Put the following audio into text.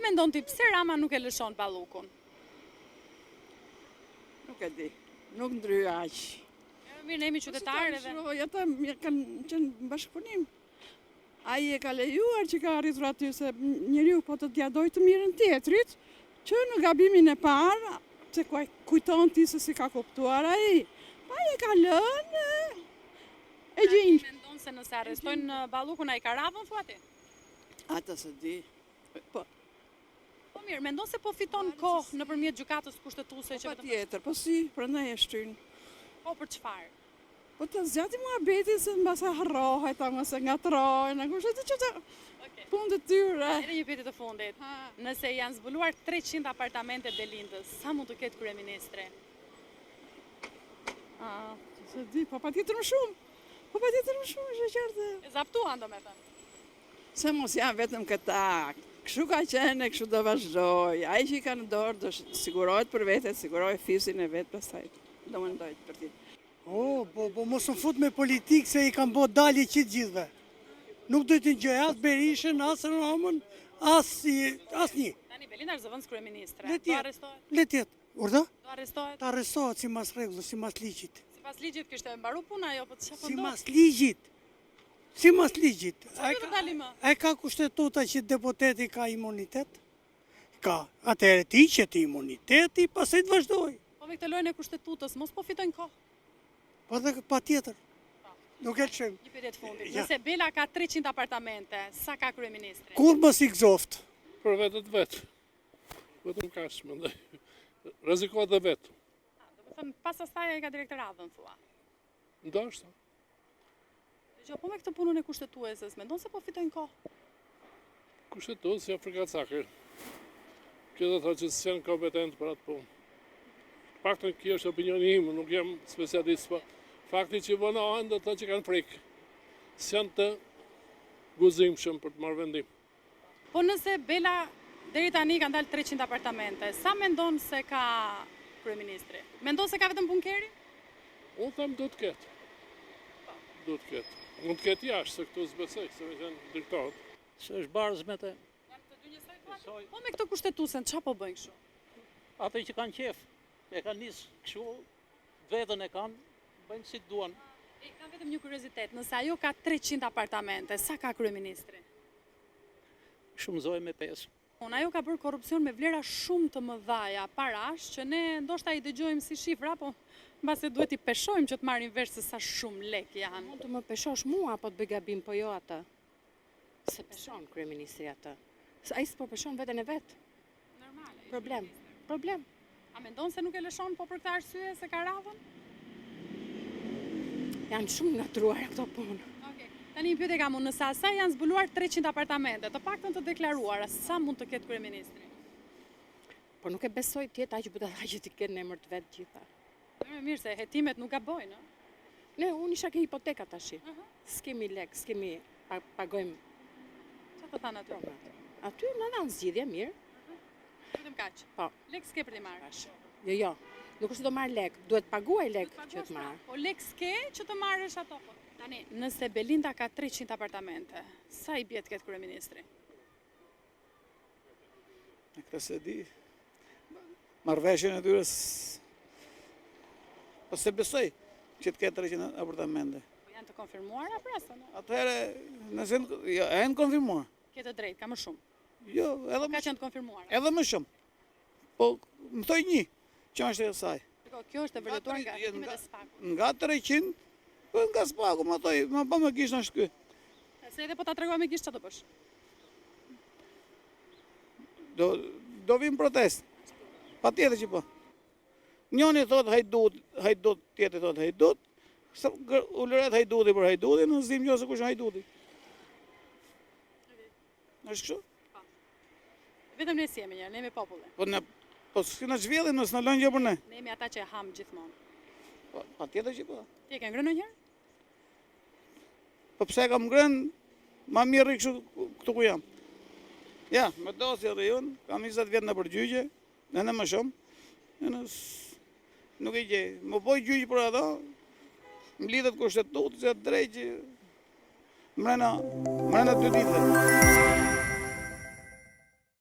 Si mendon ti pse Rama nuk e lëshon Ballukun? Nuk e di. Nuk ndërhyj aq. Jo, mirë, ne jemi qytetarë edhe. Po ata kanë qenë në bashkëpunim. Ai e ka lejuar që ka arritur aty se njeriu po të t'ia dojë të mirën tjetrit, që në gabimin e parë, që kujton ti se si ka kuptuar ai. Pa e ka lënë e gjin. Mendon se nëse arrestojnë Ballukun ai ka radhën thua ti? Atë s'e di. Po. Po mirë, mendon se po fiton kohë nëpërmjet gjykatës kushtetuese që po vetëm Patjetër, po si, prandaj e shtyn. Po për çfarë? Po të zgjati muhabetin se mbase harrohet, a mos e ngatërrojnë, a kush e di që të punë të tyre. Edhe një pyetje të fundit. Nëse janë zbuluar 300 apartamente Belindës, sa mund të ketë kryeministri? A, s'e di, po patjetër më shumë. Po patjetër më shumë, është e qartë. E zaptuan domethënë. Se mos janë vetëm këta, kështu ka qenë e kështu do vazhdojë. Ai që i ka në dorë do sigurohet për vete, sigurojë fisin e vet pastaj do mendojë për ti. O, po, po mos më fut me politikë se i kam bo dalje që të gjithve. Nuk do të ngjoj as Berishën, as Ramën, as, as një. Tani Belinda është zëvendës kryeministre. Le të jetë. Le të jetë. Urdhë? Do arrestohet? Të arrestohet sipas rregullës, sipas ligjit. Sipas ligjit kishte mbaru puna ajo, po çfarë po ndodh? Sipas ligjit. Sipas ligjit. A do të dalim më? A e ka kushtetuta që deputeti ka imunitet? Ka. Atëherë t'i hiqet imuniteti, pastaj të vazhdojë. Po me këtë lojën e kushtetutës, mos po fitojnë kohë? Po dhe patjetër. Po. Nuk e lëshojmë. Një pyetje të fundit. Nëse Bela ka 300 apartamente, sa ka kryeministri? Kurrë mos i gëzoftë. Për vete të vet. Vetëm kaq, mendoj. Rrezikohet dhe vetë. Domethënë, pas asaj e ka direkt radhën, thua. Ndoshta. Dëgjo, po me këtë punën e kushtetueses, mendon se po fitojnë kohë? Kushtetuesja frikacake. Kjo do thotë që s'janë kompetent për atë punë. Paktën kjo është opinioni im, nuk jam specialist, po fakti që vonohen do të thotë që kanë frikë. S'janë të guximshëm për të marrë vendim. Po nëse Bela deri tani kanë dalë 300 apartamente, sa mendon se ka kryeministri? Mendon se ka vetëm bunkerin? Unë them do të ketë. Po. Do të ketë. Mund të ketë jashtë, se këtu s'besoj, se me qenë diktator. Se është baraz me të. Janë të dy njësoj thua? Po me këtë kushtetuesen, ça po bëjnë kështu? Atë që kanë qef, e kanë nisë kështu, vetën e kanë, bëjnë si të duan. E kam vetëm një kuriozitet, nëse ajo ka 300 apartamente, sa ka kryeministri? Shumëzoje me 5. Unë ajo ka bërë korrupsion me vlera shumë të mëdhaja parash që ne ndoshta i dëgjojmë si shifra, po mbase duhet t'i peshojmë që të marrim vesh se sa shumë lekë janë. Mund të më peshosh mua po të bëj gabim, po jo atë. S'e peshon kryeministri atë. Ai s'po peshon veten e vet. Normale. Problem. Problem. A mendon se nuk e lëshon po për këtë arsye se ka radhën? Janë shumë ngatërruara këto punë. Okej. Tani një pyetje kam unë, nëse asaj janë zbuluar 300 apartamente, të paktën të deklaruara, sa mund të ketë kryeministri? Po nuk e besoj të jetë aq budalla që t'i ketë në emër të vet gjitha. Mirë, mirë se hetimet nuk gabojnë, ë? Ne, unë isha ke hipoteka tashi. Uh -huh. S'kemi lek, s'kemi, pa, pagojmë. Ça të thanë aty? Aty na dhanë zgjidhje, mirë. Uh -huh. Vetëm kaq. Po. Lek s'ke për t'i marrë. Jo, jo. Nuk është se do marr lek, duhet paguaj lek që të marr. Po lek s'ke që të marrësh ato. Po. Tani, nëse Belinda ka 300 apartamente, sa i bie të ketë kryeministri? Në këtë s'e di. Marrëveshjen e tyre Po s'e besoj që të ketë 300 apartamente. Po janë të konfirmuara pra se në? Atëherë, nëse jo, janë konfirmuar. Ke të drejtë, ka më shumë. Jo, edhe po ka qenë të konfirmuara. Edhe më shumë. Po më thoj një që është e saj. Shiko, kjo është e vërtetuar nga hetimet e SPAK-ut. Nga 300, po nga SPAK-u, më thoj, më po me gisht është ky. Se edhe po ta tregoj me gisht çfarë do bësh. Do do vim protestë. Patjetër që po. Njoni thot hajdut, hajdut, tjetri thot hajdut. Ulëret hajduti për hajdutin, ne s'dimë gjë se kush është hajduti. Është kështu? Po. Vetëm ne s'jemi njëherë, ne jemi populli. Po ne po s'na çvjellin, ne s'na lënë gjë për ne. Ne jemi ata që e hamë gjithmonë. Po, patjetër që po. Ti e ke ngrënë ndonjëherë? Po pse e kam ngrënë? Ma mirë rri kështu këtu ku jam. Ja, me dosje rri unë, kam 20 vjet nëpër gjyqe, edhe më shumë. Në nuk e gjej. Më bëj gjyq për ato, më lidhet kushtetutë, që drejt që Mrena, mrena dy ditëve.